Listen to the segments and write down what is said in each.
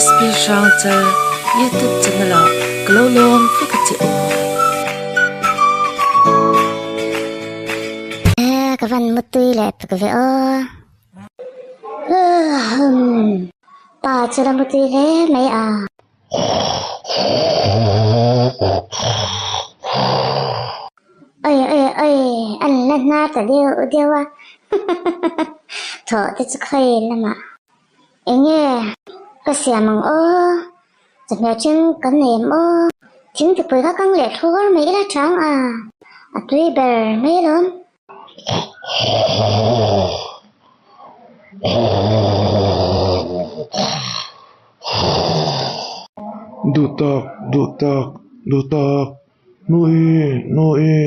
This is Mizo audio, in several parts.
SP Hrangchal YouTube channel ah ka lo lawm vek a che u. Ka van mutui leh tuk ve aw. Pa chu la mutui hle mai a. Oi oi oi, an la hnar ta deuh deuh a, thawh te chu khawi lamah eng nge ka siam ang aw, chawhmeh then kan nei em aw, thingtupui kha kang leh thlur mai ila chang a, a tui ber mai alawm. Duh tak, duh tak, duh tak, nu hi, nu hi,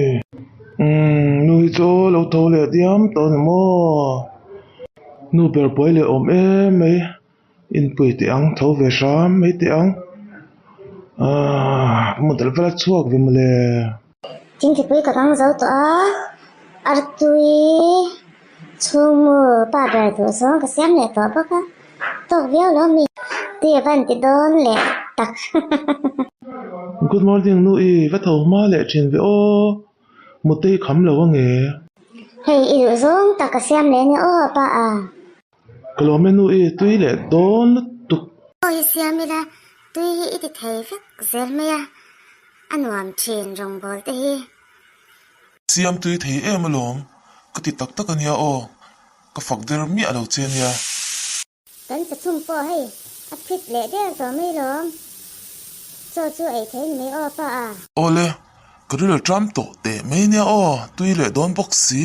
umm nu hi chu lo tho leh diam tawh a ni maw? Nu ber buai leh awm em mai, inpui teh ang, tho ve hram mai teh ang, aaa model vel a chhuak ve mawle. Thingthipui ka kang zo tawh a, artui chhungmu pa ber duh zawng ka siam leh tawh bawk a, tawk viau lo mi tui a van ti dawn leh tak. Good morning nu i va tho hma leh thin ve aw, mute i kham lo ange. Hei i duh zawng tak ka siam leh ania aw pa a. Ka lawm e nu i tui leh dawn lutuk. Aw hi siam ila tui hi i ti thei vek zel mai a, a nuam thin rawngbawl te hi. Siam tui thei em alawm, ka ti tak tak ania aw, ka fak der miah lo che ania. Kan chachhum pawh hei a phit leh der tawh mai lawm, chaw chu ei thei ni mai aw pa a. Awle, ka ril tram tawh teh mai ania aw, tui leh dawn bawk si.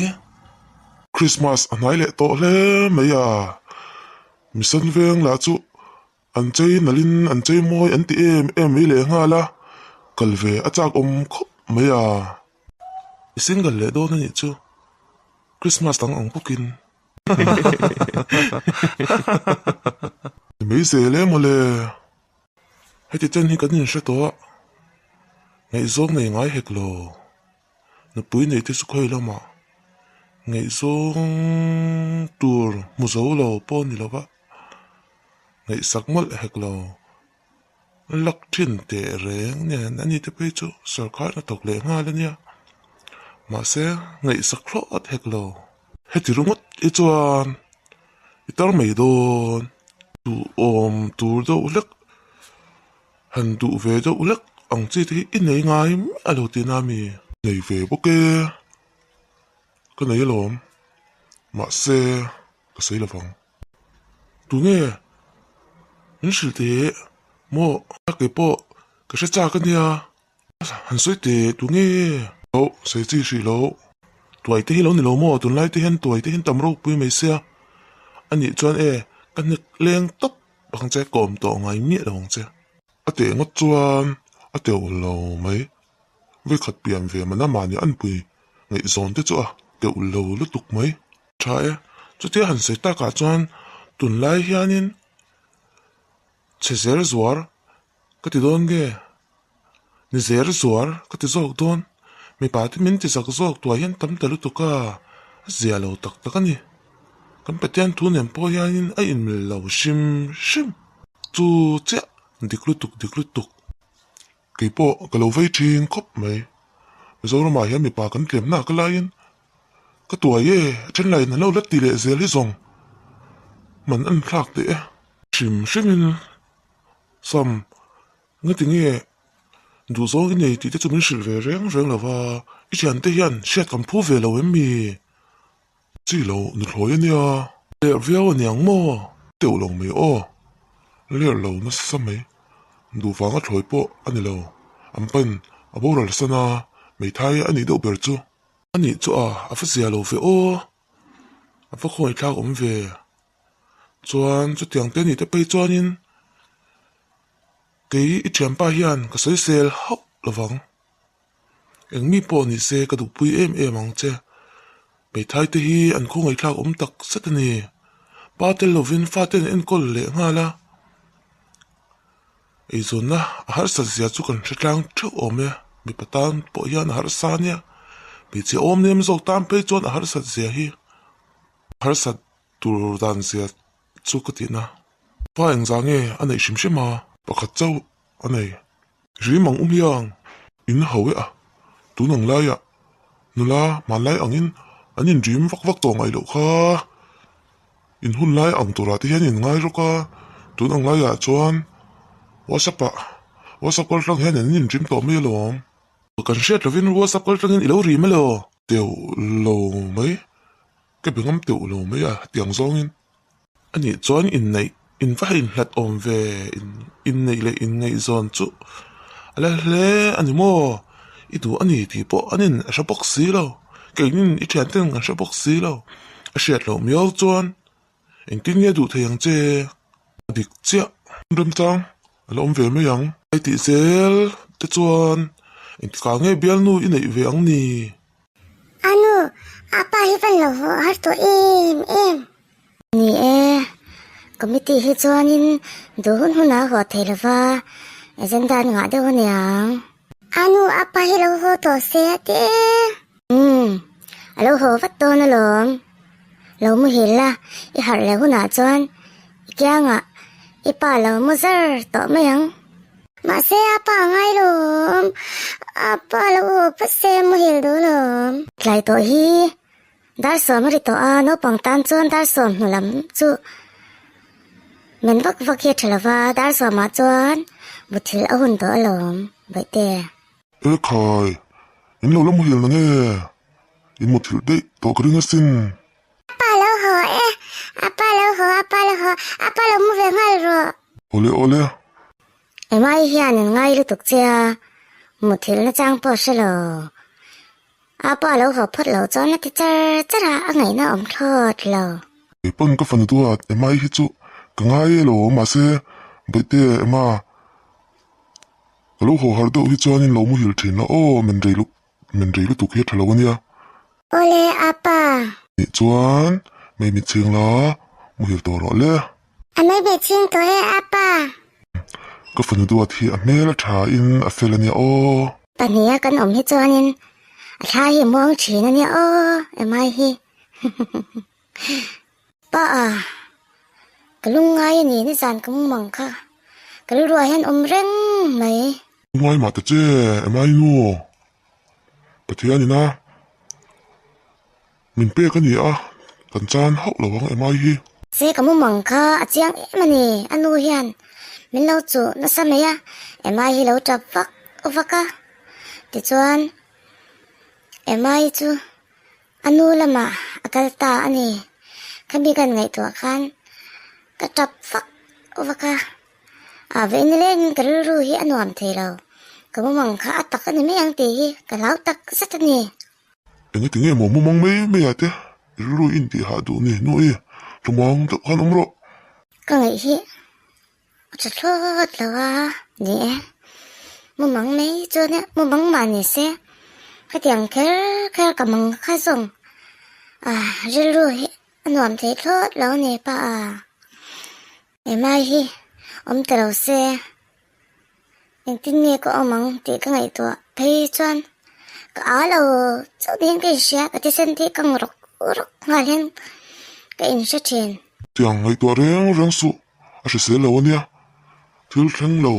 Christmas a hnai leh tawh hle mai a, Mission veng lah chu an chei nalhin an chei mawi an ti em em mai leh nghal a, kal ve a chak awm khawp mai a. I single leh dawn a nih chu, Christmas dang ang bawkin. Ti mai zel em awle, heti chen hi kan inhre tawh a, ngaihzawng nei ngai hek lo. Nupui neih te chu khawi lamah ngaihzawng tur hmu zo lo pawh a ni lo va, ngaihsak mawlh hek lo. Lak thin teh reng nen a ni te phei chu sorkar hna thawk leh nghal a nia. Mahse ngaihsak hlawt hek lo. Heti ringawt hi chuan i tar mai dawn. Duhawm tur deuh hlek. Han duh ve deuh hlek ang chi te hi i nei ngai miah lo tihna a mi? Nei ve bawk e, ka nei alawm, mahse ka sawi lovang. Tunge min hrilh teh maw? A ke pawh ka hre chak a nia, han sawi teh tunge? Loh, sawi chi hrih loh. Tuai te hi lo ni lo maw? Tunlai te hian tuai te hian tam ropui mai sia, anih chuan e ka hnek leng tawp. Bang che kawm tawh ngai miah lo ang che. A teh ngawt chuan a teuh lo mai. Vawikhat pian ve mana mahni anpui ngaihzawn te chu a teuh lo lutuk mai. Tha e, chutia han sawi takah chuan tunlai hianin chhe zel zuar ka ti dawn nge? Ni zer zuar ka ti zawk dawn, mipa te min ti zak zawk tuah hian tam ta lutuk a, a zia lo tak tak a ni. Kan Pathian thu nen pawh hianin a inmil lo hrim hrim. Chu chiah dik lutuk dik lutuk. Kei pawh ka lo vei thin khawp mai. Mizoramah hian mipa kan tlem nak laiin ka tuai e, a then laiin an lo la ti leh zel hi zawng man an thlak teh e. Hrim hrimin sam Ngati nge duhzawng i nei tih te chu min hrilh ve reng reng lo va, i thiante hian hriat kan phu ve lo em mi? Chi lo nuthlawi a nia. Lerh viau a niang maw? Teuh lo mai aw. Lerh lo nasa mai. Duh vanga thlawi pawh a ni lo. An pan a boral san a, hmeithai a nih deuh ber chu. A nih chu a, a va zia lo ve aw. A va khawngaihthlak awm ve. Chuan chutiang te nih te phei chuanin Kei i thianpa hian ka sawisel hauh lovang. Eng mi pawh ni se ka duhpui em em ang che. Hmeithai te hi an khawngaihthlak awm tak zet a ni. Pa tel lovin fate an enkawl leh nghal a. Eizawnna a harsat zia chu kan hre tlang theuh awm e. Mipa tan pawh hian a harsa a nia. Hmeichhe awm nem zawk tan phei chuan a harsat zia hi harsat tur dan zia chu ka tihna. Pa engzah nge a neih hrim hrim a? Pakhat chauh a nei. Rim ang um hiang in ho e a, tun ang laiah nula hmanlai angin an inrim vak vak tawh ngaih loh kha. In hun lai ang turah te hian in ngai rawk a, tun ang laiah chuan WhatsApp ah WhatsApp kal tlang hian an inrim tawh mai alawm. Kan hriat lovin WhatsApp kal tlangin i lo rim elaw? Teuh lo mai, ka be ngam teuh lo mai a tiang zawngin. A nih chuan inneih, in va inhlat awm ve, inneih leh inngaihzawn chu a la hle a ni maw? I duh a ni tih pawh an in a hre bawk si lo, keinin i thianten kan hre bawk si lo, a hriat loh miau chuan engtin nge duh thei ang che? A dik chiah remchang a la awm ve mai ang. I tih zel te chuan engtikah nge bialnu i neih ve ang ni? A nu, a pa hi van lo haw har tawh em em. Ni e, committee hi chuanin duh hun hunah a haw thei lova, agenda an ngah deuh aniang. A nu, a pa hi lo haw tawh se a ti e. Umm, a lo haw vat dawn alawm. Lo muhil la, i harh leh hunah chuan i kiangah i pa lo mu zar tawh mai ang. Mahse a pa ngai lawm, a pa lo haw phawt se muhil duh lawm. Tlai tawh hi dar sawm a ri tawh a, naupang tan chuan dar sawm hnu lam chu men vak vak hi a tha lova, dar sawmah chuan muthilh a hun tawh alawm Bawihte. E khai, in lo la muhil na nge? In muthilh daih tawh ka ring asin. A pa lo haw e, a pa lo haw, a pa lo haw, a pa lo mu ve nghal rawh. Awle awle. Emai hian an ngai lutuk che a, muthilh na chang pawh hre lo. A pa lo haw phawt lo chuan a ti char char a, a ngaihna awm thlawt lo. Kei pawn ka fanu duat Emai hi chu ka ngai e lo mahse Bawihte Emma ka lo haw har deuh hi chuanin lo muhil thin la aw men rei luh men rei lutuk hi a tha lo ania. Awle apa. Nih chuan mei mit chhing la muhil tawh rawh le. A mei mit chhing tawh e apa. Ka fanu duat hi a hmel a tha in a fel ania aw. Pahniha kan awm hi chuanin a thla hi a muang thin ania aw emai hi. Pa a, ka lungngai a ni nizan ka mumang kha ka rilruah hian awm reng mai. Lungngai mah ta che emai nu. Pathian ina min pek a ni a, kan chan hauh lo ang emai hi. Se ka mumang kha a chiang em a ni, a nu hian min lo chuh nasa mai a, emai hi lo tap vak vak a, tichuan emai chu a nu lamah a kal ta a ni, khami kan ngaihtuah khan ka tap vak vak a. A vei nilengin ka rilru hi a nuam thei lo. Ka mumang kha a tak a ni mai ang tih hi ka hlau tak zet a ni. Engati nge maw mumang mai mai ah te i rilru i intih hah duh ni nu i tumang deuh khan awm rawh. Ka ngaih hi a tha thlawt lo a ni e. Mumang mai chuan e mumang mah ni se khatiang kher kher ka mang kha zawng a rilru hi a nuam thei thlawt lo a ni pa a. Emai hi awm ta lo se, engtin nge ka awm ang tih ka ngaihtuah phei chuan ka â lo chauh niin ka inhria, ka thisen te hi ka ngawrh rawk nghal hian ka inhre thin. Tiang ngaihtuah reng reng suh a hrisel lo ania, thil thleng lo,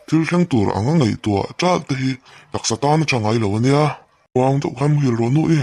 thil thleng tur anga ngaihtuah ṭalh te hi taksa tan a tha ngai lo ania. Kuang deuh khan muhil rawh nu i.